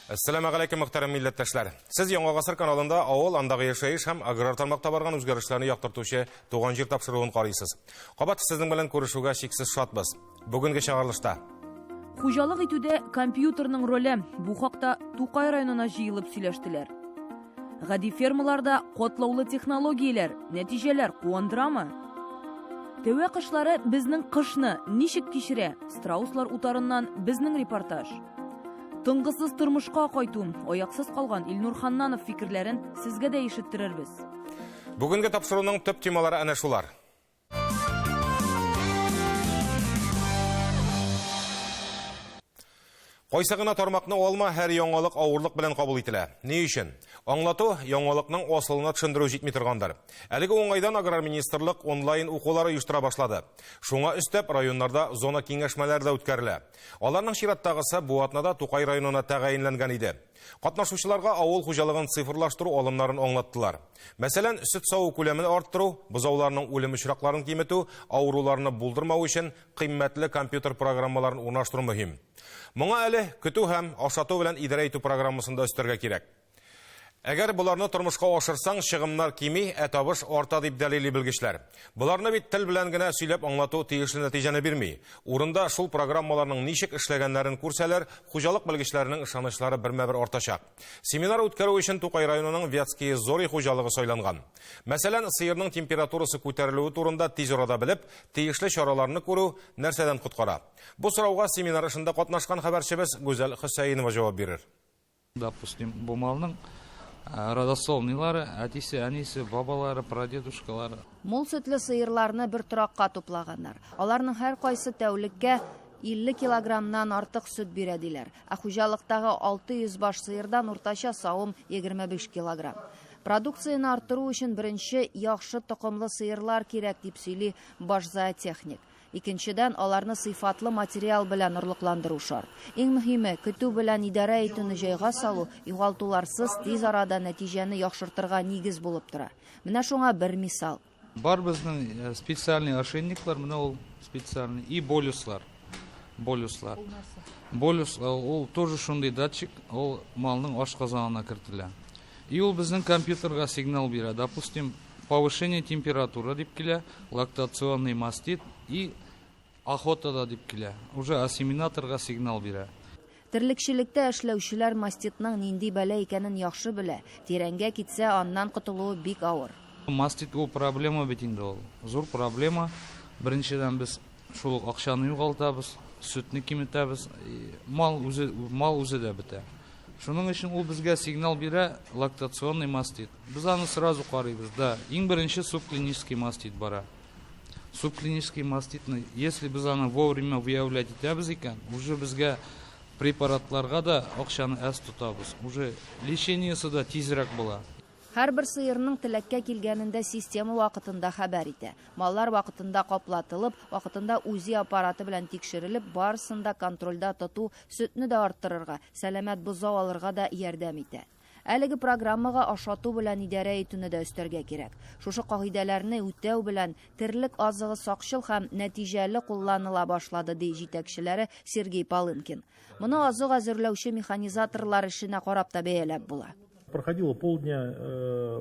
Әссәламәгаләйкем, мөхтәрәм милләттәшләр. Сез Яңа гасыр каналында авыл, андагы яшәеш һәм аграр тармакта барган үзгәрешләрне яктыртучы Туган җир тапшыруын карыйсыз. Кабат сезнең белән күрешүгә чиксез шатбыз. Бүгенге чыгарылышта Хуҗалык итүдә компьютерның роле. Бу хакта Тукай районына җыелып сөйләштеләр. Гади фермаларда катлаулы технологияләр, нәтиҗәләр куандырамы? Тәвә кышлары безнең кышны ничек кичерә? Страуслар утарыннан безнең репортаж. Тынгысыз тормышка кайту, аяксыз калган Илнур Ханнанов фикерләрен сезгә дә ишеттерербез. Бүгенге тапшыруның төп темалары әнә шулар. Кайсы гына тармакны алма, һәр яңалык авырлык белән кабул ителә. Ни өчен? Аңлату, яңалыкның асылына төшендерү җитми торгандыр. Әлеге уңайдан аграр министрлык онлайн укулар оештыра башлады. Шуңа өстәп, районнарда зона киңәшмәләре дә үткәрелә. Аларның чираттагысы бу атнада Тукай районына тәгаенләнгән иде. Катнашучыларга авыл хуҗалыгын цифрлаштыру алымнарын аңлаттылар. Мәсәлән, сөт саву күләмен арттыру, бозауларның үлем очракларын киметү, авыруларны булдырмау өчен кыйммәтле компьютер программаларын урнаштыру мөһим. Моңа әле көтү һәм ашату белән идарә итү программасын да өстәргә кирәк. Әгәр боларны тормышка ашырсаң, чыгымнар кими, ә табыш арта дип дәлилли белгечләр. Боларны бит тел белән генә сөйләп аңлату тиешле нәтиҗәне бирми. Урында шул программаларның ничек эшләгәннәрен күрсәләр, хуҗалык белгечләренең ышанычлары бермә-бер артачак. Семинар үткәрү өчен Тукай районының Вятские зори хуҗалыгы сайланган. Мәсәлән, сыерның температурасы күтәрелүе турында тиз арада белеп, тиешле чараларны күрү нәрсәдән коткара? Бу сорауга семинар эшендә катнашкан хәбәрчебез Гүзәл Хөсәенова җавап бирер. Допустим, бу малның родословныйлары, әтисе, әнисе, бабалары, прадедушкалары. Мул сөтле сыерларны бер торакка туплаганнар. Аларның һәркайсы тәүлеккә 50 килограммнан артык сөт бирә диләр. Ә хуҗалыктагы 600 баш сыердан уртача савым 25 килограмм. Продукцияне арттыру өчен беренче яхшы токымлы сыерлар кирәк, дип сөйли баш зоотехник. Икенчедән, аларны сыйфатлы материал белән орлыкландыру шарт. Иң мөһиме, көтү белән идарә итүне җайга салу, югалтуларсыз, тиз арада нәтиҗәне яхшыртырга нигез булып тора. Менә шуңа бер мисал. Бар безнең специальный ошейниклар, менә ул специальный, и болюслар. Болюслар. Болюс, ул тоже шундый датчик, ул малның ашказанына кертелә. И ул безнең компьютерга сигнал бирә. Допустим, повышение температуры дип килә, лактационный мастит и охотада дип килә. Уже осеменаторга сигнал бирә. Терлекчелектә эшләүчеләр маститның нинди бәла икәнен яхшы белә. Тирәнгә китсә, аннан котылуы бик авыр. Мастит ул проблема бит инде ул. Зур проблема. Беренчедән, без шул ук акчаны югалтабыз, сөтне киметәбез, мал үзе, мал үзе дә бетә. Шуның өчен ул безгә сигнал бирә, лактационный мастит. Без аны сразу карыйбыз, да, иң беренче субклинический мастит бара. Субклинический маститны, если без аны вовремя выявлять итәбез икән, уже безгә препаратларга да акчаны әз тотабыз, уже лечениесе да тизрәк була. Һәрбер сыерның теләккә килгәнен дә система вакытында хәбәр итә. Маллар вакытында каплатылып, вакытында УЗИ аппараты белән тикшерелеп, барысын да контрольдә тоту сөтне дә арттырырга, сәламәт бозау алырга да ярдәм итә. Әлеге программага ашату белән идарә итүне дә өстәргә кирәк. Шушы кагыйдәләрне үтәү белән терлек азыгы сакчыл һәм нәтиҗәле кулланыла башлады, ди җитәкчеләре Сергей Полынкин. Моны азык әзерләүче механизаторлар эшенә карап та бәяләп була. Проходило полдня,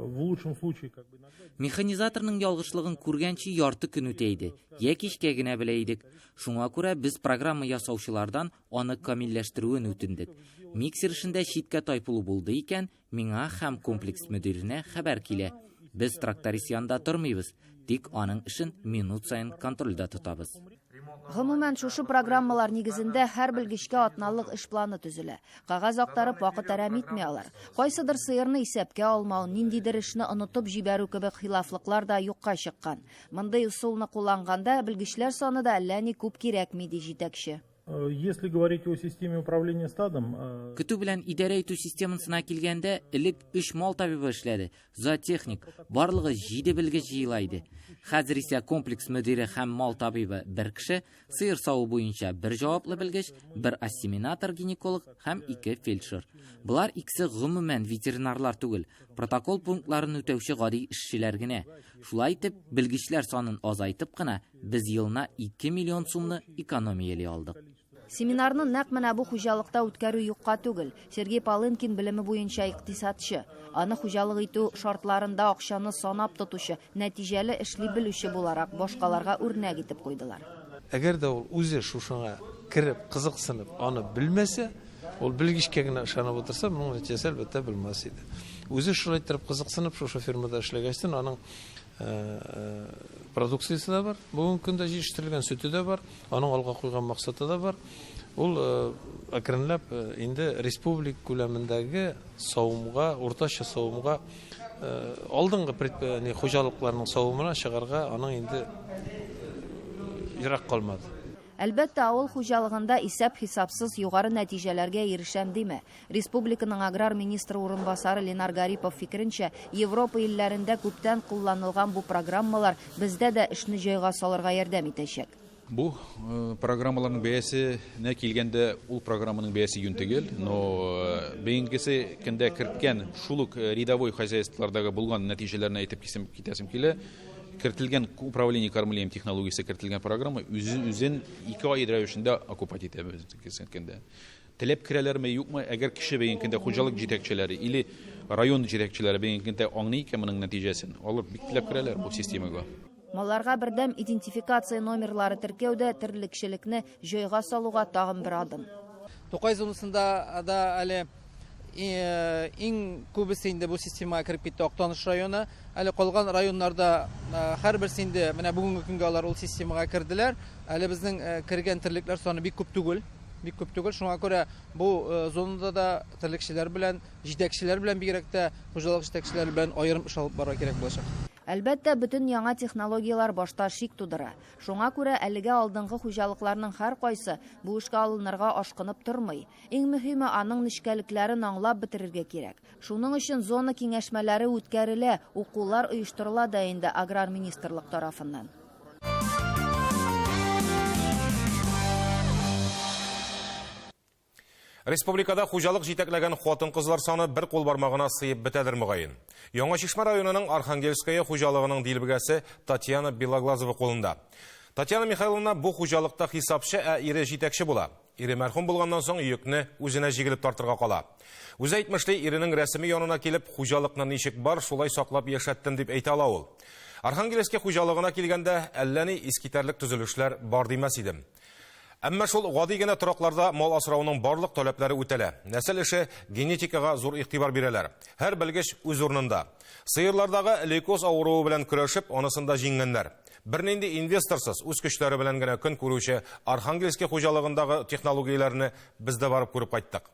в лучшем случае, как бы иногда. Механизаторның ялгышлыгын күргәнче ярты көн үтә иде, я кичкә генә белә идек. Шуңа күрә без программа ясаучылардан аны камилләштерүен үтендек. Миксер эшендә читкә тайпылу булды икән, миңа һәм комплекс мөдиренә хәбәр килә. Без тракторист янында тормыйбыз, тик аның эшен минут саен контрольдә тотабыз. Гомумән, шушы программалар нигезендә һәр белгечкә атналык эш планы төзелә. Кагаз актарып вакыт әрәм итми алар. Кайсыдыр сыерны исәпкә алмау, ниндидер эшне онытып җибәрү кебек хилафлыклар да юкка чыккан. Мондый ысулны кулланганда белгечләр саны да әллә ни күп кирәкми, ди җитәкче. Если говорить о системе управления стадом, Көтү белән идарә итү системасына килгәндә, элек 3 мал табибы эшләде, зоотехник, барлыгы 7 белгеч җыела иде. Хәзер исә комплекс мөдире һәм мал табибы бер кеше, сыер саву буенча бер җаваплы белгеч, бер осеменатор-гинеколог һәм 2 фельдшер. Болар икесе гомумән ветеринарлар түгел, протокол пунктларын үтәүче гади эшчеләр генә. Шулай итеп, белгечләр санын азайтып кына, без елына 2 миллион сумны экономияли алдык. Семинарны нәкъ менә бу хуҗалыкта үткәрү юкка түгел. Сергей Полынкин белеме буенча икътисадчы. Аны хуҗалык итү шартларында акчаны санап тотучы, нәтиҗәле эшли белүче буларак башкаларга үрнәк итеп куйдылар. Әгәр дә ул үзе шушыңа кереп, кызыксынып, аны белмәсә, ул белгечкә генә ышанып утырса, моның нәтиҗәсе әлбәттә булмас иде. Үзе шулай иттереп кызыксынып шушы фирмада эшләгәчтен аның продукциясе дә бар, бүгенге көндә җитештерелгән сөте дә бар, аның алга куйган максаты да бар. Ул әкренләп инде республика күләмендәге савымга, уртача савымга алдынгы хуҗалыкларның савымына чыгарга аның инде ерак калмады. Әлбәттә, авыл хуҗалыгында исәп-хисапсыз югары нәтиҗәләргә ирешәм димә. Республиканың аграр министры урынбасары Ленар Гарипов фикеренчә, Европа илләрендә күптән кулланылган бу программалар бездә дә эшне җайга салырга ярдәм итәчәк. Бу программаларның бәясенә килгәндә, ул программаның бәясе юнь түгел, но бәйгесе көндә керткән шул ук рядовой хозяйстволардагы булган нәтиҗәләрне әйтеп китәсем килә. Кертелгән управление кормлением технологиясе кертелгән программа үзен 2 ай рәвешендә окупать итә безнең. Теләп керәләрме, юкмы, әгәр кеше бәйгесе көндә хуҗалык җитәкчеләре или район җитәкчеләре бәйгесе көндә аңлый икән моның нәтиҗәсен, алар бик теләп керәләр бу системага. Малларга бердәм идентификация номерлары теркәүдә терлекчелекне җайга салуга тагын бер адым. Тукай зонасында да әле иң күбесе инде бу системага кереп китте Актаныш районы. Әле калган районнарда һәрберсе инде менә бүгенге көнгә алар ул системага керделәр. Әле безнең кергән терлекләр саны бик күп түгел, бик күп түгел. Шуңа күрә бу зонада да терлекчеләр белән, җитәкчеләр белән, бигрәк тә хуҗалык җитәкчеләре белән аерым эш алып барырга кирәк булачак. Әлбәттә, бөтен яңа технологияләр башта шик тудыра. Шуңа күрә әлегә алдынгы хуҗалыкларның һәркайсы бу эшкә алынырга ашкынып тормый. Иң мөһиме аның нечкәлекләрен аңлап бетерергә кирәк. Шуның өчен зона киңәшмәләре үткәрелә, укулар оештырыла да инде аграр министрлык тарафыннан. Республикада хуҗалык җитәкләгән хатын-кызлар саны бер кул бармагына сыеп бетәдер мөгаен. Яңа Чишмә районының Архангельская хуҗалыгының дилбегәсе Татьяна Белоглазова кулында. Татьяна Михайловна бу хуҗалыкта хисапчы, ә ире җитәкче була. Ире мәрхүм булганнан соң йөкне үзенә җигелеп тартырга кала. Үзе әйтмешли, иренең рәсеме янына килеп, хуҗалыкны ничек бар, шулай саклап яшәттем дип әйтә ала ул. Архангельский хуҗалыгына килгәндә әллә ни искитәрлек төзелешләр бар димәс идем. Әмма шул гади генә торакларда мал асрауның барлык таләпләре үтәлә. Нәсел эше генетикага зур игътибар бирәләр. Һәр белгеч үз урынында. Сыерлардагы лейкоз авыруы белән көрәшеп, анысын да җиңгәннәр. Бернинди инвесторсыз үз көчләре белән генә көн күрүче Архангельский хуҗалыгындагы технологияләрне без дә барып күреп кайттык.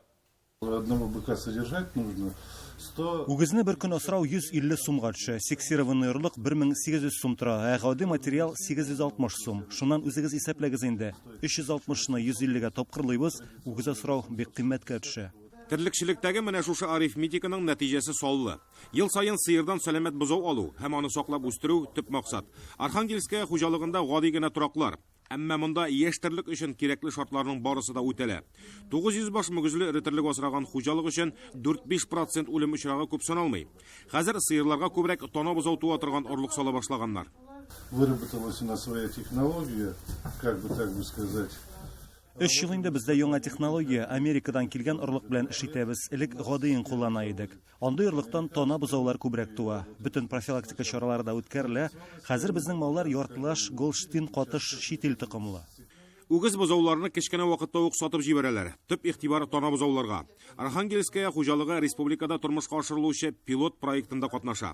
Одного быка содержать нужно 100. Үгезне бер көн асрау 150 сумга төшә. Сексированный орлык 1800 сум тора, ә гади материал 860 сум. Шуннан үзегез исәпләгез инде. 360-ны 150-гә тапкырлыйбыз, үгез асрау бик кыйммәткә төшә. Терлекчелектәге менә шушы арифметиканың нәтиҗәсе саллы. Ел саен сыердан сәламәт бозау алу һәм аны саклап үстерү төп максат. Архангельская хуҗалыгында гади генә тораклар. Әмма монда яшь терлек өчен кирәкле шартларның барысы да үтәлә. 900 баш мөгезле эре терлек асраган хуҗалык өчен 4-5% үлем очрагы күп саналмый. Хәзер сыерларга күбрәк тана бозау туа торган орлык сала башлаганнар. Выработалась у нас своя технология, как бы так бы сказать. 3 ел инде бездә яңа технология, Америкадан килгән орлык белән эш итәбез. Элек гадиен куллана идек. Андый орлыктан тана бозаулар күбрәк туа. Бөтен профилактика чаралары да үткәрелә. Хәзер безнең маллар яртылаш Голштин катыш чит ил токымлы. Үгез бозауларны кечкенә вакытта ук сатып җибәрәләр. Төп игътибар тана бозауларга. Архангельская хуҗалыгы республикада тормышка ашырылучы пилот проектында катнаша.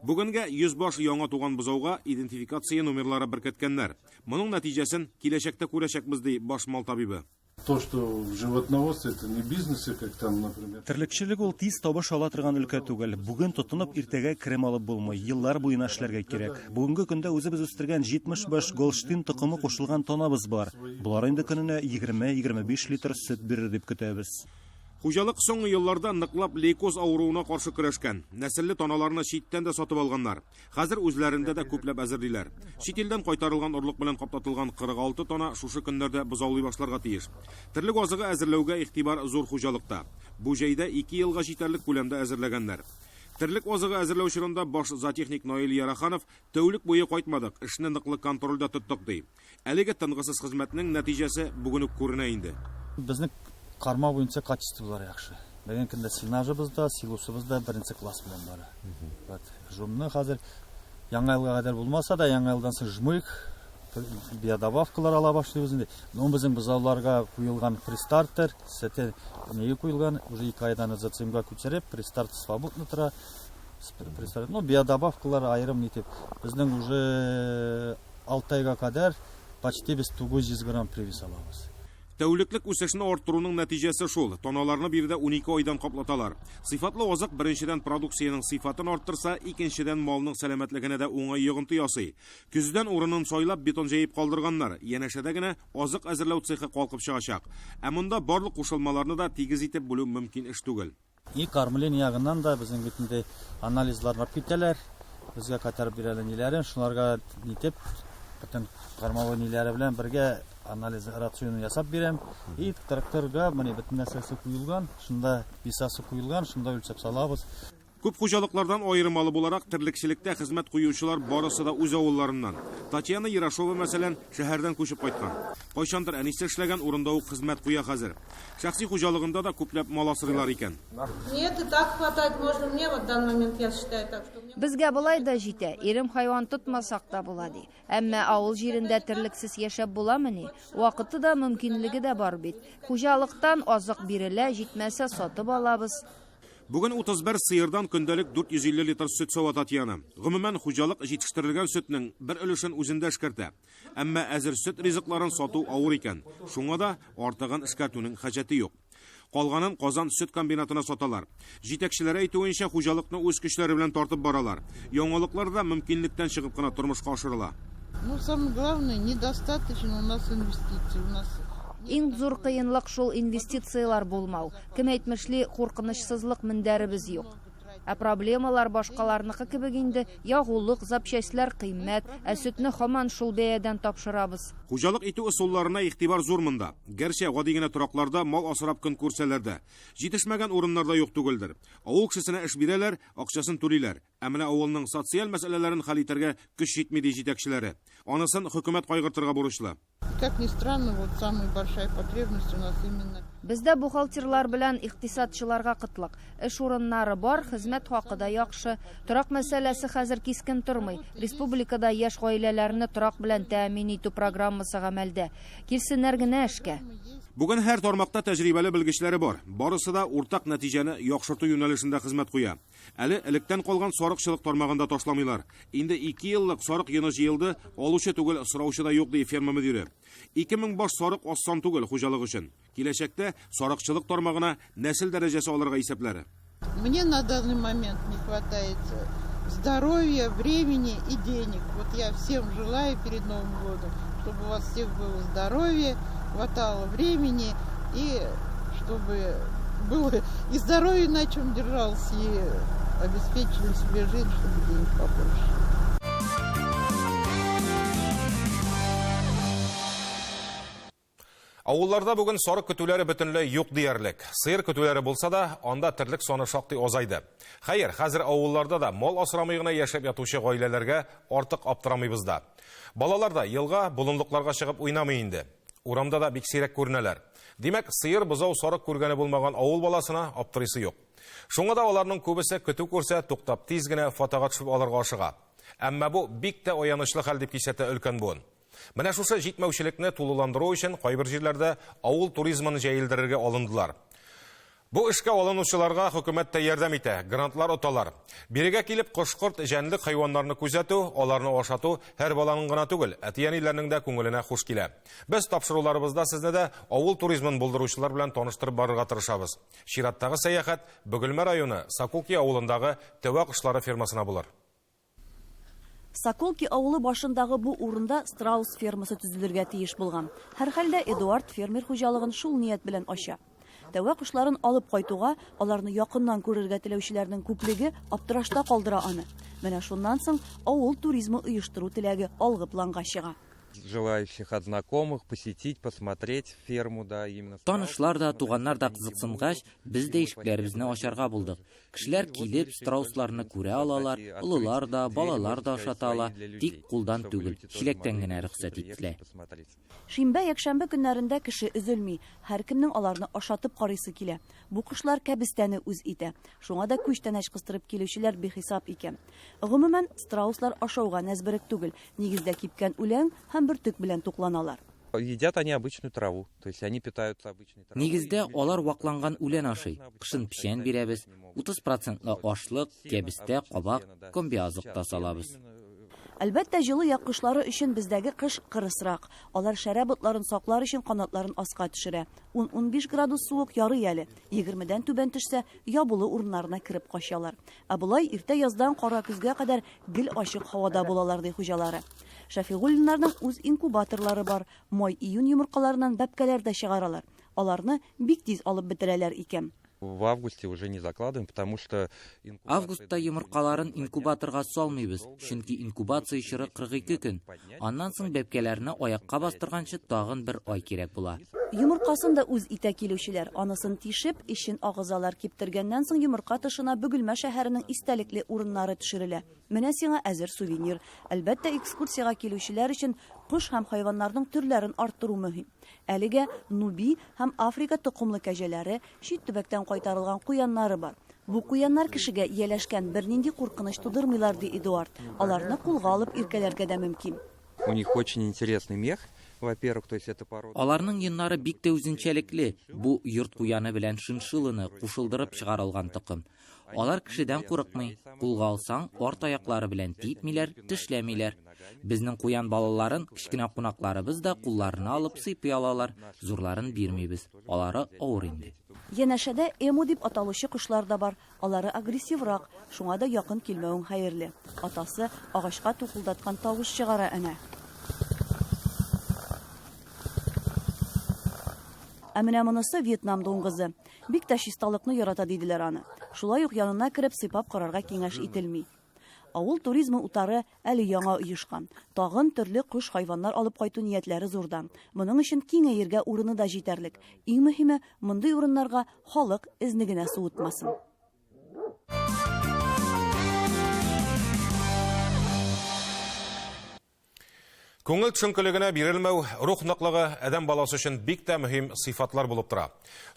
Бүгенгә 100 баш яңа туган бозауга идентификация номерлары беркеткәннәр. Моның нәтиҗәсен киләчәктә күрәчәкбез, ди баш мал табибы. То, что в животноводстве, это не бизнесе, как там, например. Терлекчелек ул тиз табыш ала торган өлкә түгел. Бүген тотынып, иртәгә керем алып булмый. Еллар буена эшләргә кирәк. Бүгенге көндә үзебез үстергән 75 Голштин токымы кушылган танабыз бар. Болар инде көненә 20-25 литр сөт бирер дип көтәбез. Хуҗалык соңгы елларда ныклап лейкоз авыруына каршы көрәшкән. Нәселле таналарны читтән дә сатып алганнар. Хәзер үзләрендә дә күпләп әзерлиләр. Чит илдән кайтарылган орлык белән каплатылган 46 тана шушы көннәрдә бозаулый башларга тиеш. Терлек азыгы әзерләүгә игътибар зур хуҗалыкта. Бу җәйдә 2 елга җитәрлек күләмдә әзерләгәннәр. Терлек азыгы әзерләү чорында баш зоотехник Наил Яраханов тәүлек буе кайтмадык, эшне ныклы контрольдә тоттык, ди. Әлеге тынгысыз хезмәтнең нәтиҗәсе бүген үк күренә инде. Безнең карма буенча качестволар яхшы. Бүгенге көндә сенажыбыз да, силосыбыз да беренче класс белән бара. Вот. Жумны хәзер яңа елга кадәр булмаса да, яңа елдан соң жмых, биодобавкалар ала башлыйбыз инде. Но безнең бозауларга куелган пристартер, сәте нее куелган, уже 2 айдан ЗЦМга күчереп, пристарт свободно тора. Пристарт, ну, биодобавкалар аерым нитеп. Безнең уже 6 айга кадәр почти без 900 грамм привес алабыз. Тәүлеклек үсешне арттыруның нәтиҗәсе шул. Таналарны биредә 12 айдан каплаталар. Сыйфатлы азык беренчедән продукциянең сыйфатын арттырса, икенчедән малның сәламәтлегенә дә уңай йогынты ясый. Көздән урынын сайлап бетон җәеп калдырганнар. Янәшәдә генә азык әзерләү цехы калкып чыгачак. Ә монда барлык кушылмаларны да тигез итеп бүлү мөмкин эш түгел. И кормление ягыннан да безнең бит инде анализларны алып китәләр. Безгә кайтарып бирәләр ниләрен, шуларга нитеп, бөтен кормовой ниләре белән бергә анализ рационын ясап бирәм. И тракторга менә бөтен нәрсәсе куелган, шунда весасы куелган, шунда үлчәп салабыз. Күп хуҗалыклардан аермалы буларак терлекчелектә хезмәт куючылар барысы да үз авылларыннан. Татьяна Ярошова, мәсәлән, шәһәрдән күчеп кайткан. Кайчандыр әнисе эшләгән урында ук хезмәт куя хәзер. Шәхси хуҗалыгында да күпләп мал асрыйлар икән. Нет, и так хватает можно. Мне вот в данный момент я считаю так, что мне... Безгә болай да җитә, ирем хайван тотмасак та була ди. Әмма авыл җирендә терлексез яшәп буламыни? Вакыты да, мөмкинлеге дә бар бит. Хуҗалыктан азык бирелә, җитмәсә сатып алабыз. Бүген 31 сыердан көндәлек 450 литр сөт сава Татьяна. Гомумән, хуҗалык җитештерелгән сөтнең бер өлешен үзендә эшкәртә. Әмма әзер сөт ризыкларын сату авыр икән. Шуңа да артыгын эшкәртүнең хаҗәте юк. Калганын Казан сөт комбинатына саталар. Җитәкчеләре әйтүенчә, хуҗалыкны үз көчләре белән тартып баралар. Яңалыклар да мөмкинлектән чыгып кына тормышка ашырыла. Ну, самое главное, недостаточно у нас инвестиций. У нас Иң зур кыенлык шул инвестицияләр булмау. Кем әйтмешли, куркынычсызлык мендәребез юк. Ә проблемалар башкаларныкы кебек инде, ягулык, запчастьлар кыйммәт, ә сөтне һаман шул бәядән тапшырабыз. Хуҗалык итү ысулларына игътибар зур монда. Гәрчә гади генә торакларда мал асрап көн күрсәләр дә, җитешмәгән урыннарда юк түгелдер. Авыл кешесенә эш бирәләр, акчасын түлиләр. Ә менә авылның социаль мәсьәләләрен хәл итәргә көч җитми ди җитәкчеләре. Анысын хөкүмәт кайгыртырга бурычлы. Как ни странно, вот самая большая потребность у нас именно. Бездә бухгалтерлар белән икътисадчыларга кытлык. Эш урыннары бар, хезмәт хакы да яхшы. Торак мәсьәләсе хәзер кискен тормый. Республикада яшь гаиләләрне торак белән тәэмин итү программасы гамәлдә. Килсеннәр генә эшкә. Бүген һәр тармакта тәҗрибәле белгечләре бар. Барысы да уртак нәтиҗәне яхшырту юнәлешендә хезмәт куя. Әле электән калган сарыкчылык тармагында ташламыйлар. Инде 2 еллык сарык йоны җыелды, алучы түгел, сораучы да юк ди ферма мөдире. 2000 баш сарык аз сан түгел хуҗалык өчен. Киләчәктә сарыкчылык тармагына нәсел дәрәҗәсе алырга исәпләре. Мне на данный момент не хватает здоровья, времени и денег. Вот я всем желаю перед Новым годом, чтобы у вас всех было здоровье, хватало времени и чтобы было и здоровье, на чем держался, и обеспечили себе жизнь, чтобы денег побольше. Авылларда бүген сарык көтүләре бөтенләй юк диярлек. Сыер көтүләре булса да, анда терлек саны шактый азайды. Хәер, хәзер авылларда да мал асрамый гына яшәп ятучы гаиләләргә артык аптырамыйбыз да. Балалар да елга, болынлыкларга чыгып уйнамый инде. Урамда да бик сирәк күренәләр. Димәк, сыер, бозау, сарык күргәне булмаган авыл баласына аптырыйсы юк. Шуңа да аларның күбесе көтү күрсә, туктап тиз генә фотога төшеп алырга ашыга. Әмма бу бик тә аянычлы хәл дип кисәтә өлкән буын. Менә шушы җитмәүчелекне тулыландыру өчен кайбер җирләрдә авыл туризмын җәелдерергә алындылар. Бу эшкә алынучыларга хөкүмәт тә ярдәм итә, грантлар оталар. Бирегә килеп кош-корт, җәнлек хайваннарны күзәтү, аларны ашату һәр баланың гына түгел, әти-әниләрнең дә күңеленә хуш килә. Без тапшыруларыбызда сезне дә авыл туризмын булдыручылар белән таныштырып барырга тырышабыз. Чираттагы сәяхәт Бөгелмә районы Соколки авылындагы Тәвә кошлары фермасына булыр. Соколки авылы башындагы бу урында страус фермасы төзелергә тиеш булган. Һәрхәлдә Эдуард фермер хуҗалыгын шул ният белән ача. Тәвә кошларын алып кайтуга, аларны якыннан күрергә теләүчеләрнең күплеге аптырашта калдыра аны. Менә шуннан соң авыл туризмы оештыру теләге алгы планга чыга. Желающих от знакомых посетить, посмотреть ферму, да, именно. Танышлар да, туганнар да кызыксынгач, без дә ишекләребезне ачарга булдык. Кешеләр килеп, страусларны күрә алалар, олылар да, балалар да ашата ала, тик кулдан түгел, чиләктән генә рөхсәт ителә. Шимбә, якшәмбе көннәрендә кеше өзелми. Һәркемнең аларны ашатып карыйсы килә. Бу кошлар кәбестәне үз итә. Шуңа да күчтәнәч кыстырып килүчеләр бихисап икән. Гомумән, страуслар ашауга нәзберек түгел. Нигездә кипкән үлән һәм бөртек белән тукланалар. Едят они обычную траву, то есть они питаются обычной травой. Нигездә алар вакланган үлән ашый. Кышын печән бирәбез, 30 процентлы ашлык, кәбестә, кабак, комбиазык та салабыз. Әлбәттә, җылы як кошлары өчен бездәге кыш кырысрак. Алар шәрә ботларын саклар өчен канатларын аска төшерә. 10-15 градус суык ярый әле. 20-дән түбән төшсә, ябулы урыннарына кереп качалар. Ә болай иртә яздан кара көзгә кадәр гел ачык һавада булалар, ди хуҗалары. Шәфигуллиннарның үз инкубаторлары бар. Май-июнь йомыркаларыннан бәбкәләр дә чыгаралар. Аларны бик тиз алып бетерәләр икән. В августе уже не закладываем, потому что Августта йомыркаларын инкубаторга салмыйбыз, чөнки инкубация чоры 42 көн. Аннан соң бәбкәләрне аякка бастырганчы тагын бер ай кирәк була. Йомыркасын да үз итә килүчеләр. Анысын тишеп, эчен агызалар. Киптергәннән соң йомырка тышына Бөгелмә шәһәренең истәлекле урыннары төшерелә. Менә сиңа әзер сувенир. Әлбәттә, экскурсиягә килүчеләр өчен кош һәм хайваннарның төрләрен арттыру мөһим. Әлегә нуби һәм Африка токымлы кәҗәләре, чит төбәктән кайтарылган куяннары бар. Бу куяннар кешегә ияләшкән, бернинди куркыныч тудырмыйлар, ди Эдуард. Аларны кулга алып иркәләргә дә мөмкин. У них очень интересный мех, во-первых, то есть это порода. Аларның йоннары бик тә үзенчәлекле. Бу йорт куяны белән шиншилланы кушылдырып чыгарылган токым. Алар кешедән курыкмый. Кулга алсаң, арт аяклары белән типмиләр, тешләмиләр. Безнең куян балаларын кечкенә кунакларыбыз да кулларына алып сыйпый алалар. Зурларын бирмибез. Алары авыр инде. Янәшәдә эму дип аталучы кошлар да бар. Алары агрессиврак, шуңа да якын килмәвең хәерле. Атасы агачка тукылдаткан тавыш чыгара әнә. Ә менә монысы Вьетнам дуңгызы. Бик тә чисталыкны ярата диделәр аны. Шулай ук янына кереп сыйпап карарга киңәш ителми. Авыл туризмы утары әле яңа оешкан. Тагын төрле кош хайваннар алып кайту ниятләре зурдан. Моның өчен киңәергә урыны да җитәрлек. Иң мөһиме, мондый урыннарга халык эзне генә суытмасын. Күңел төшенкелегенә бирелмәү, рух ныклыгы адәм баласы өчен бик тә мөһим сыйфатлар булып тора.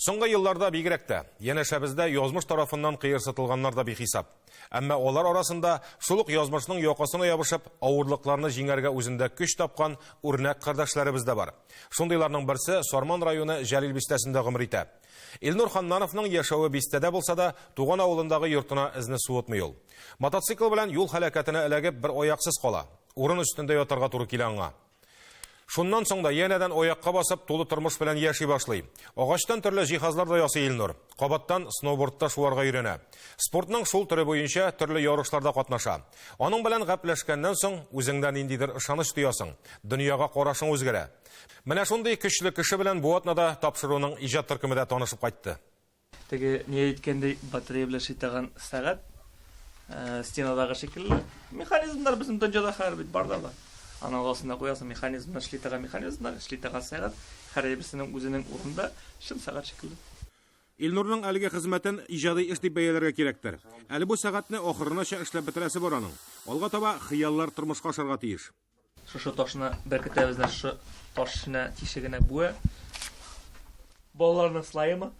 Соңгы елларда бигрәк тә янәшәбездә язмыш тарафыннан кыерсытылганнар да бихисап. Әмма алар арасында шул ук язмышның якасына ябышып, авырлыкларны җиңәргә үзендә көч тапкан үрнәк кардәшләребез дә бар. Шундыйларның берсе Сарман районы Җәлил бистәсендә гомер итә. Илнур Ханнановның яшәве бистәдә булса да, туган авылындагы йортына эзне суытмый ул. Мотоцикл белән юл һәлакәтенә эләгеп бер аяксыз кала. Урын өстендә ятарга туры килә аңа. Шуннан соң да янәдән аякка басып, тулы тормыш белән яши башлый. Агачтан төрле җиһазлар да ясый Илнур. Кабаттан сноубордта шуарга өйрәнә. Спортның шул төре буенча төрле ярышларда катнаша. Аның белән гәпләшкәннән соң үзеңдә ниндидер ышаныч тоясың. Дөньяга карашың үзгәрә. Менә шундый көчле кеше белән бу атнада тапшыруның иҗат төркеме дә танышып кайтты. Теге ни әйткәндәй, батарея белән эшли торган сәгать, стенадагы шикелле. Механизмнар безнең дөньяда хәзер бит бар да бар. Аның астына куясың механизмнар, эшли торган механизмнар, эшли торган сәгать, һәрберсенең үзенең урынында, чын сәгать шикелле. Илнурның әлеге хезмәтен иҗади эш дип бәяләргә кирәктер. Әле бу сәгатьне ахырынача эшләп бетерәсе бар аның. Алга таба хыяллар тормышка ашарга тиеш. Шушы ташны беркетәбез дә, шушы таш эченә, тишегенә бүә. Балаларның слаймы,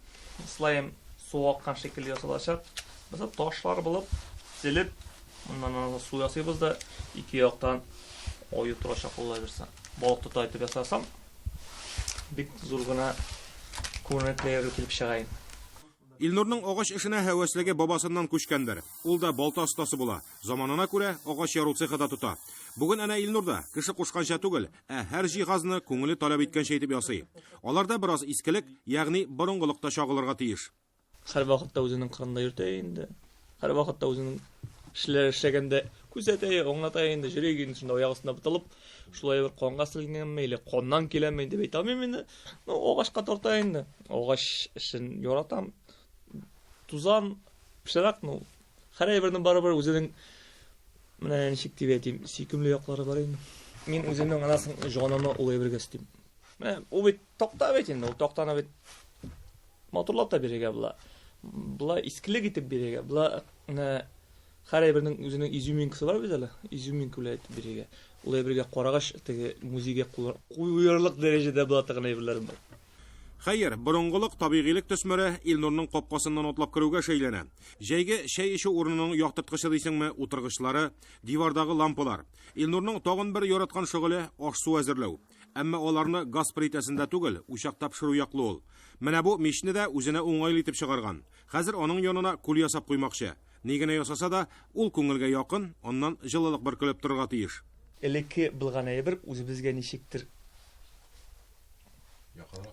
слайм су аккан шикелле ясалачак. Без ташлар булып, тезелеп, моннан аны су ясыйбыз да, ике яктан аю торачак алла бирсә. Балык тота итеп ясасам, бик зур гына күренекле килеп чыга инде. Илнурның агач эшенә һәвәслеге бабасыннан күчкәндер. Ул да балта остасы була. Заманына күрә агач яру цехы да тота. Бүген әнә Илнур да кеше кушканча түгел, ә һәр җиһазны күңеле таләп иткәнчә итеп ясый. Аларда бераз искелек, ягъни борынгылык та чагылырга тиеш. Һәр вакытта үзенең кырында йөртә инде. Һәр вакытта үзенең эшләр эшләгәндә күзәтә, аңлата инде, йөри инде шунда аяк астында буталып, шулай бер канга сеңгәнме или каннан киләме дип әйтә алмыйм инде. Ну, агачка тарта инде. Агач эшен яратам. Тузан, пычрак, ну, һәр әйбернең барыбер үзенең менә ничек дип әйтим, сөйкемле яклары бар инде. Мин үземнең анасын җанымны ул әйбергә өстим. Менә ул бит такта бит инде, ул тактаны бит матурлап та бирергә була. Була искелек итеп бирергә, була менә һәр әйбернең үзенең изюминкасы бар бит әле, изюминка белән итеп бирергә. Ул әйбергә карагач, теге музейга куярлык дәрәҗәдә була торган әйберләр бар. Хәер, борынгылык, табигыйлек төсмере Илнурның капкасыннан атлап керүгә шәйләнә. Җәйге чәй эчү урынының яктырткычы дисеңме, утыргычлары, дивардагы лампалар. Илнурның тагын бер яраткан шөгыле аш-су әзерләү. Әмма аларны газ плитәсендә түгел, учакта пешерү яклы ул. Менә бу мичне дә үзенә уңайлы итеп чыгарган. Хәзер аның янына күл ясап куймакчы. Ни генә ясаса да, ул күңелгә якын, аннан җылылык бөркелеп торырга тиеш. Элекке булган әйбер үзебезгә ничектер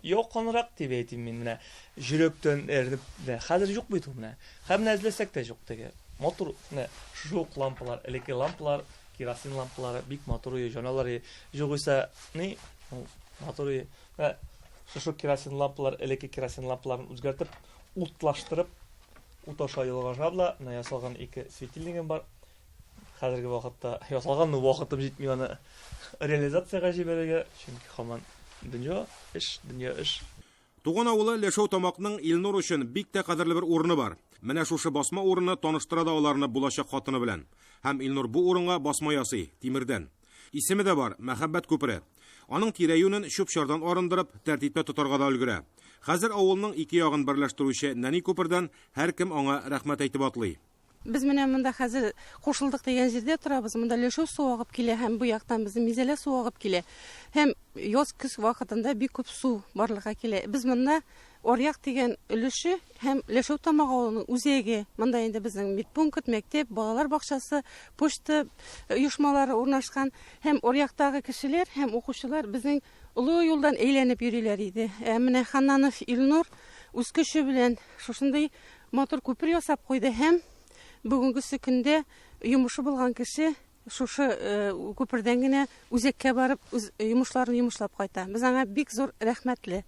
якынрак дип әйтим мин менә җөрәктән әрнеп менә хәзер юк бит ул менә. Һәм менә эзләсәк тә юк теге. Матур менә шушы ук лампалар, элекке лампалар, керосин лампалары бик матур җаналар. Югыйсә ни матур. Менә шушы керосин лампалар, элекке керосин лампаларын үзгәртеп, утлаштырып, ут аша ялгаша була. Менә ясалган ике светильнигым бар. Хәзерге вакытта ясалган, но вакытым җитми аны реализациягә җибәрергә, чөнки һаман дөнья эш, дөнья эш. Туган авылы Ләшәү Тамакның Илнур өчен бик тә кадерле бер урыны бар. Менә шушы басма урыны таныштыра да аларны булачак хатыны белән. Һәм Илнур бу урынга басма ясый, тимердән. Исеме дә бар, Мәхәббәт күпере. Аның тирә-юнен чүп-чардан арындырып, тәртиптә тотарга да өлгерә. Хәзер авылның ике ягын берләштерүче нәни күпердән һәркем аңа рәхмәт әйтеп атлый. Без менә монда хәзер Кушылдык дигән җирдә торабыз. Монда Лешев суы агып килә һәм бу яктан безнең Мизәлә суы агып килә. Һәм яз көз вакытында бик күп су барлыкка килә. Без монда Аръяк дигән өлеше һәм Лешев Тамак авылының үзәге. Монда инде безнең медпункт, мәктәп, балалар бакчасы, почта оешмалары урнашкан. Һәм аръяктагы кешеләр һәм укучылар безнең олы юлдан әйләнеп йөриләр иде. Ә менә Ханнанов Илнур үз көче белән шушындый матур күпер ясап куйды һәм бүгенгесе көндә йомышы булган кеше шушы күпердән генә үзәккә барып үз йомышларын йомышлап кайта. Без аңа бик зур рәхмәтле.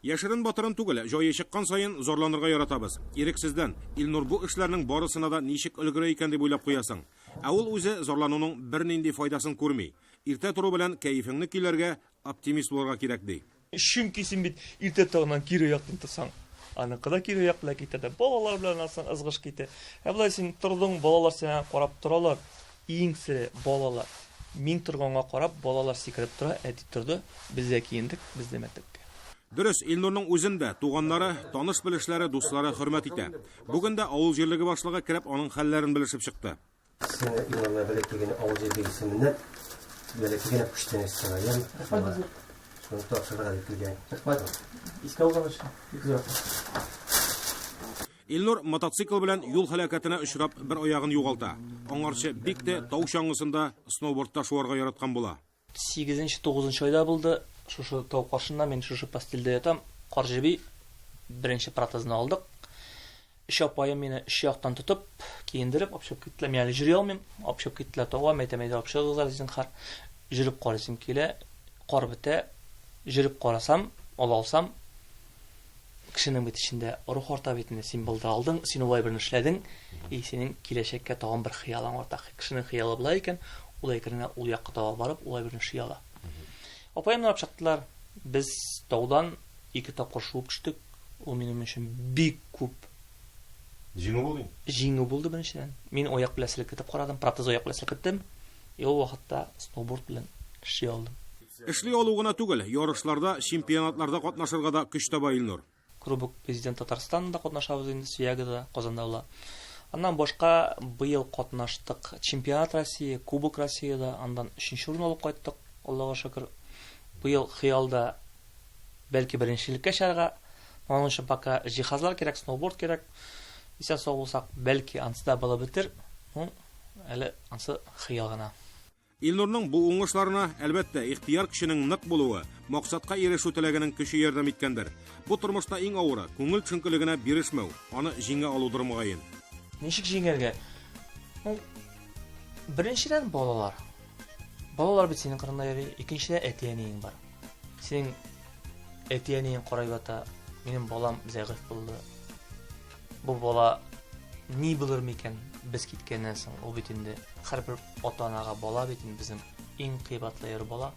Яшерен батырын түгел, җае чыккан саен зарланырга яратабыз. Ирексездән, Илнур бу эшләрнең барысына да ничек өлгерә икән дип уйлап куясың. Ә ул үзе зарлануның бернинди файдасын күрми. Иртә тору белән кәефеңне көйләргә, оптимист булырга кирәк, ди. Чөнки син бит иртә таңнан кире яктан торсаң, аныкы да кире як белән китә дә, балалар белән алсаң ызгыш китә. Ә болай син тордың, балалар сиңа карап торалар. Иң сере балалар. Мин торганга карап, балалар сикереп тора, әти торды, без дә киендек, без дә мәктәпкә. Дөрес, Илнурның үзен дә туганнары, таныш-белешләре, дуслары хөрмәт итә. Бүген дә авыл җирлеге башлыгы кереп аның хәлләрен белешеп чыкты. Сине Илнурны бәләкәй генә авыл җирлеге исеменнән бәләкәй генә күчтәнәч сиңа, яме? Рәхмәт зур. Шуны тапшырырга дип килгән. Рәхмәт. Искә алган өчен бик зур рәхмәт. Илнур мотоцикл белән юл һәлакәтенә очрап бер аягын югалта. Аңарчы бик тә тау чаңгысында, сноубордта шуарга яраткан була. Сигезенче, тугызынчы айда булды. Шушы тау каршында мин шушы постельдә ятам. Кар җеби. Беренче протезны алдык. Өч апаем мине өч яктан тотып, киендереп, алып чыгып киттеләр. Мин әле йөри алмыйм. Алып чыгып киттеләр тауга. Мин әйтәм, әйдә алып чыгыгыз әле, зинһар. Йөреп карыйсым килә. Кар бетә. Йөреп карасам, ала алсам, кешенең бит эчендә рух арта бит инде. Син булдыра алдың, син ул әйберне эшләдең, и синең киләчәккә тагын бер хыялың арта. Кешенең хыялы була икән, ул әкрен генә ул якка таба барып, ул әйберне эшли ала. Апаемнар алып чыктылар. Без таудан ике тапкыр шуып төштек. Ул минем өчен бик күп Җиңү булды инде. Җиңү булды беренчедән. Мин аяк белән селкетеп карадым, протез аяк белән селкеттем. И ул вакытта сноуборд белән эшли алдым. Эшли алу гына түгел, ярышларда, чемпионатларда катнашырга да көч таба Илнур. Кубок Президент Татарстанда катнашабыз инде, Свиягада, Казанда була. Аннан башка быел катнаштык Чемпионат России, Кубок Россиядә, аннан өченче урын алып кайттык, Аллага шөкер. Быел хыялда бәлки беренчелеккә чыгарга, аның өчен пока җиһазлар кирәк, сноуборд кирәк. Исән сау булсак, бәлки ансы да булып бетер. Ну, әле ансы хыял гына. Илнурның бу уңышларына, әлбәттә, ихтыяр көченең нык булуы, максатка ирешү теләгенең көче ярдәм иткәндер. Бу тормышта иң авыры, күңел төшенкелегенә бирешмәү, аны җиңә алудыр мөгаен. Ничек җиңәргә? Ну, беренчедән балалар. Балалар бит синең кырында йөри. Икенчедән әти-әниең бар. Синең әти-әниең карап ята, минем балам зәгыйфь булды. Бу бала ни булыр микән без киткәннән соң? Ул бит инде һәрбер ата-анага бала бит инде безнең иң кыйбатлы әйбер бала.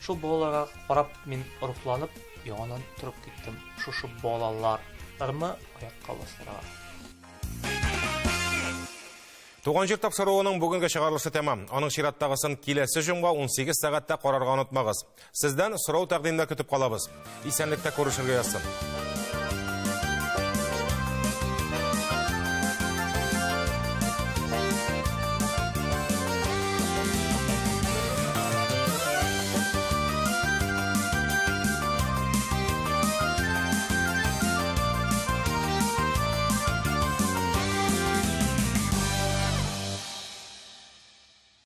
Шул балаларга карап мин рухланып, яңадан торып киттем. Шушы балаларны аякка бастырырга. Туган җир тапшыруының бүгенге чыгарылышы тәмам. Аның чираттагысын киләсе җомга 18 сәгатьтә карарга онытмагыз. Сездән сорау тәкъдимнәр көтеп калабыз. Исәнлектә күрешергә язсын.